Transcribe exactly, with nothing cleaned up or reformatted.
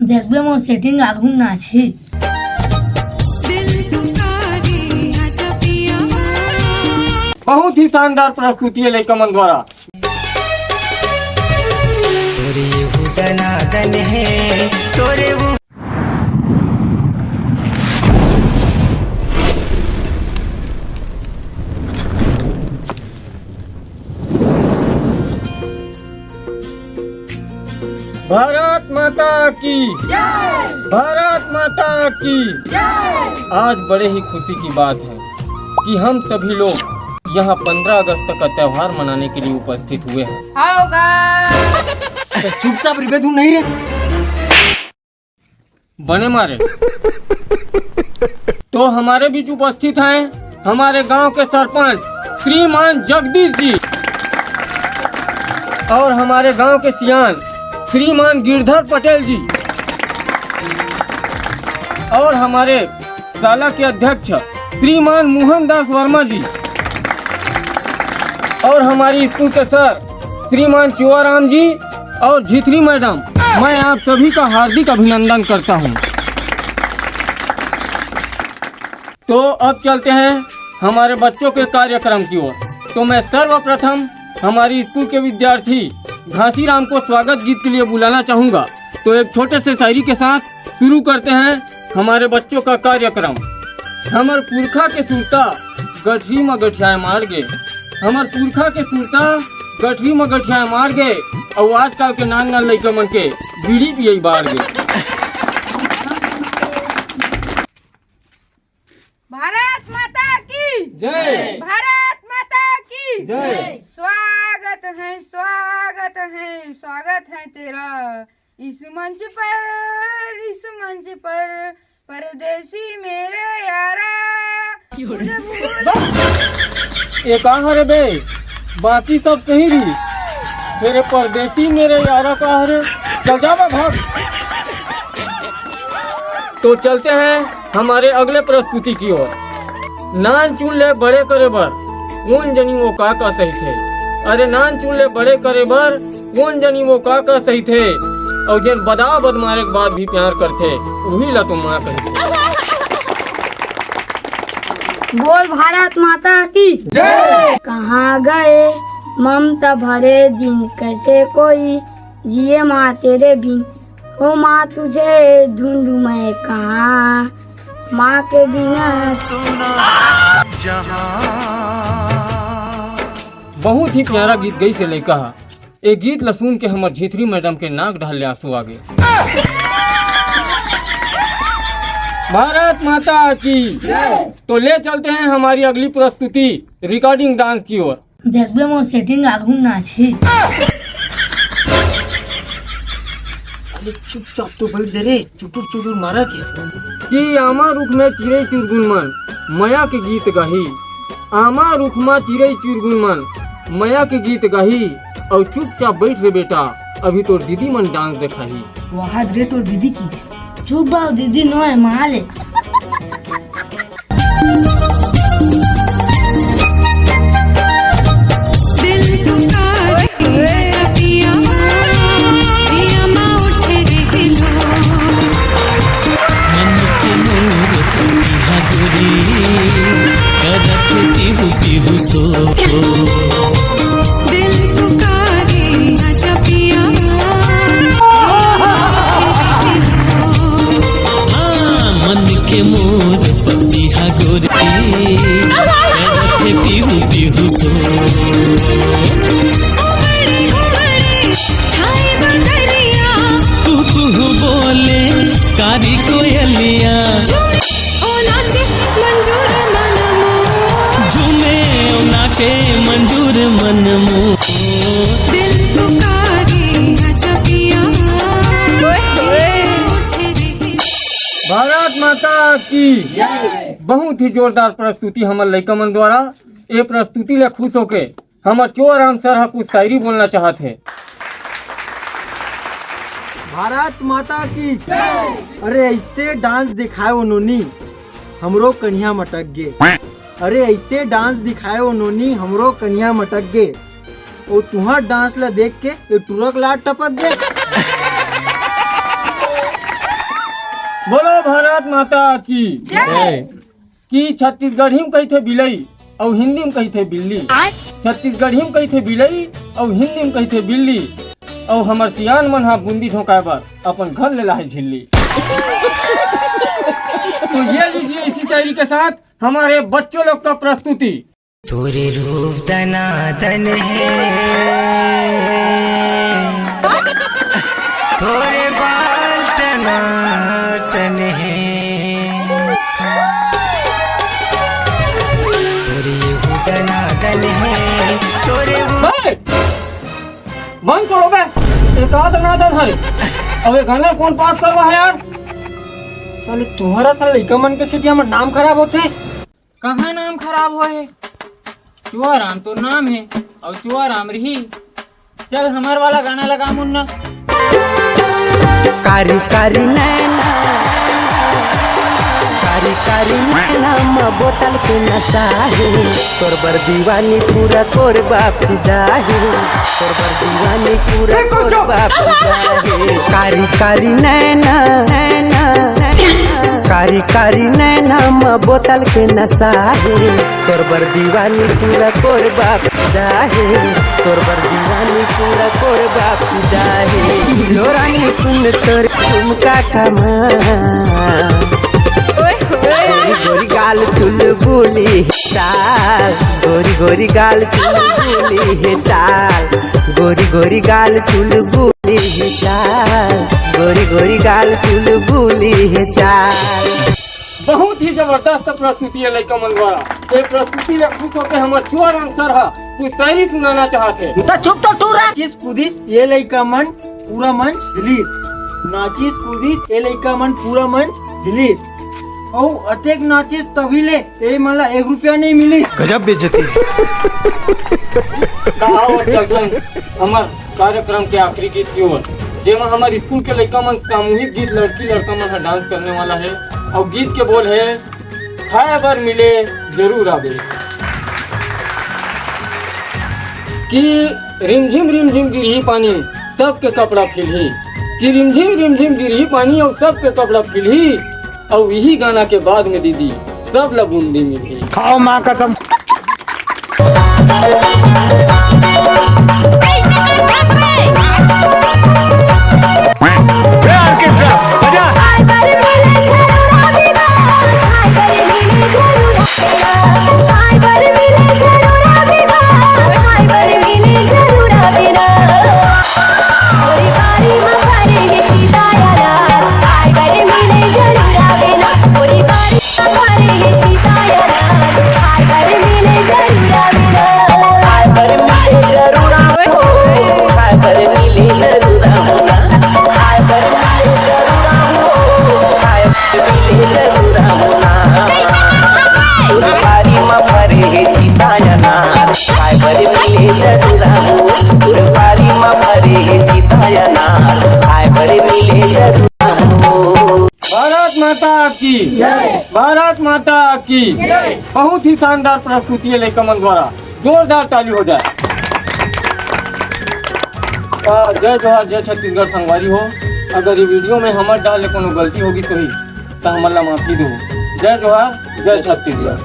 देखबे मोर सेटिंग आघू नाचही। दिल पुकारे आजा पिया। बहुत ही शानदार प्रस्तुति है लइका मन द्वारा। तोरे वो दनादन है, तोरे वो भारत माता की जय। भारत माता की जय। आज बड़े ही खुशी की बात है कि हम सभी लोग यहाँ पंद्रह अगस्त का त्यौहार मनाने के लिए उपस्थित हुए हैं। होगा। तो चुपचाप रिबे, तू नहीं रे। बने मारे। तो हमारे बीच उपस्थित हैं हमारे गांव के सरपंच श्रीमान जगदीश जी और हमारे गांव के सियान श्रीमान गिरधर पटेल जी और हमारे शाला के अध्यक्ष श्रीमान मोहन दास वर्मा जी और हमारी स्कूल के सर श्रीमान चुआराम जी और झिथरी मैडम, मैं आप सभी का हार्दिक अभिनंदन करता हूं। तो अब चलते हैं हमारे बच्चों के कार्यक्रम की ओर। तो मैं सर्वप्रथम हमारी स्कूल के विद्यार्थी घासीराम को स्वागत गीत के लिए बुलाना चाहूंगा। तो एक छोटे से शायरी के साथ शुरू करते हैं हमारे बच्चों का कार्यक्रम। हमर पुरखा के सुरता गठरी म गठियाए मार गे, हमर पुरखा के सुरता गठरी म गठियाए मार गे, अउ आजकल के नान नान लइका मन के बीड़ी पियई बार गे। भारत माता की जय। भारत माता की जय। स्वागत है, स्वागत है, स्वागत है तेरा इस मंच पर, इस मंच पर, परदेसी मेरे यारा, मुझे भूल ये का हरे बे? बाकी सब सही रही, मेरे परदेसी मेरे यारा का हरे? चल जा बे, भाग। तो चलते हैं हमारे अगले प्रस्तुति की ओर। नान चुन ले बड़े करे बर, कोन जनी वो का का सही थे। अरे नान चुन ले बड़े करे बर, कोन जनी वो का का सही थे। और जेन बदा बद मारे के बाद भी प्यार करथे, उही ला तो माँ कहिथे। बोल भारत माता की जय। कहाँ गए ममता भरे दिन, कैसे कोई जिए माँ तेरे बिन। ओ माँ तुझे ढूंढूं मैं कहाँ, माँ के बिना। बहुत ही प्यारा गीत गई से लइका हा। ए गीत ल सुन के हमर झिथरी मैडम के नाक डहर ले आंसू आ गे। भारत माता की। तो ले चलते हैं हमारी अगली प्रस्तुति रिकॉर्डिंग डांस की ओर। देखबे मोर सेटिंग आघू नाचही। साले चुपचाप तो बैठ जा रे, चुटुर चुटुर मारा के। कि आमा रुख में चिरई चुरगुन मन मया के गीत गाही। आमा रुख मा चिरई चुरगुन मन मया के गीत गाही। अउ चुपचाप बैठ रे बेटा, अभी तोर दीदी मन डांस देखाही। वाह रे तोर दीदी की। चुप बा दीदी नोए माले। दिल पुकारे जपिया, जिया मा उठे रे दिलो। मन के मोर पपिहा गोरी, करत पिहू पिहू सो। दिल पुकारे जपिया, हाँ, मन के मोर पपिहा गोरी, करत पिहू पिहू सो। उमड़े उमड़े छाई बदरिया, कुहू कुहू बोले कारी कोयलिया। झूमे ओ नाचे मंजूर मन मोर। झूमे ओ नाचे मंजूर मन मोर। दिल पुकारे आजा पिया, भारत माता की जय। बहुत ही जोरदार प्रस्तुति हमर लइका मन द्वारा। ये प्रस्तुति ले खुश होके हमर चोराम सर ह कुछ शायरी बोलना चाहत हे। भारत माता की जय। अरे ऐसे डांस दिखाए ओ नोनी, हमरो कनिहा मटक गे। अरे ऐसे डांस दिखाए ओ नोनी, हमरो कनिहा मटक गे। ओ तुहार डांस ला देख के ए टुरक लार टपक गे। बोलो भारत माता की जय। कि छत्तीसगढ़ी में कहिथे बिलई अउ हिंदी में कहिथे बिल्ली। आय। छत्तीसगढ़ी में कहिथे बिलई अउ हिंदी में कहिथे बिल्ली। अउ हमर सियान मन ह बूंदी झोंकाए बर अपन घर ले लाहे झिल्ली। तो ये लीजिए इसी शायरी के साथ हमारे बच्चों लोग का प्रस्तुति। तोरे रूप दनादन हे, तोरे बाल टनाटन हे, तोरे रूप दनादन हे, तोरे रूप हे! बंद करो बे, ये का दनादन हे? अब ये गाना कौन पास करवा है यार? साले तुम्हारा साला लइका मन के सेती हमर नाम खराब होथे। कहाँ नाम खराब होए हे? चुआराम तो नाम हे अउ चुआराम रही। चल हमर वाला गाना लगा मुन्ना। कारी कारी नैना, कारी कारी नैना म बोतल के नशा हे, तोर बर दीवानी पूरा कोरबा फिदा हे, तोर बर दीवानी पूरा कोरबा फिदा हे। कारी कारी नैना, नैना, नैना, कारी कारी नैना म बोतल के नशा हे, तोर बर दीवानी पूरा कोरबा फिदा हे, तोर बर दीवानी पूरा कोरबा फिदा हे। लो रानी सुन तोर ठुमका कमा, ओए होए। गोरी गोरी गाल चुलबुली हे चाल, गोरी गोरी गाल चुलबुली हे चाल, गोरी गोरी गाल चुलबुली हे चाल, गोरी गोरी गाल चुलबुली हे चाल। बहुत ही जबरदस्त प्रस्तुति हे लइका मन द्वारा। ये प्रस्तुति ले खुश होके हमर चुआराम सर ह कुछ शायरी सुनाना चाहत हे। त चुप तो टूरा। नाचिस कूदिस ये लइका मन पूरा मंच हिलिस। नाचिस कूदिस ये लइका मन पूरा मंच हिलिस। अउ अतेक नाचिस तभी ले ये मन ला एक रुपया नहीं मिली। गजब बेइज्जती। त आओ चलथन हमर कार्यक्रम के आखिरी गीत की ओर, जेमा हमर स्कूल के लइका मन सामूहिक गीत लड़की लड़का मन ह डांस करने वाला हे। अउ गीत के बोल हे, खाए बर मिले जरूर आबे। कि रिमझिम रिमझिम गिरही पानी, सबके कपड़ा फिलही। कि रिमझिम रिमझिम गिरही पानी अउ सबके कपड़ा फिलही। अउ इही गाना के बाद में दीदी सब ला बूंदी मिलही। खाओ माँ कसम। ए ऑर्केस्ट्रा, बजा। भारत माता की जय। भारत माता की जय। बहुत ही शानदार प्रस्तुति हे लइका मन द्वारा, जोरदार ताली हो जाए। आ, जय जोहार, जय छत्तीसगढ़ संगवारी हो। अगर ये वीडियो में हमर डहर ले कोनो गलती होगी तो ही, त हमन ला माफी दो। जय जोहार, जय छत्तीसगढ़।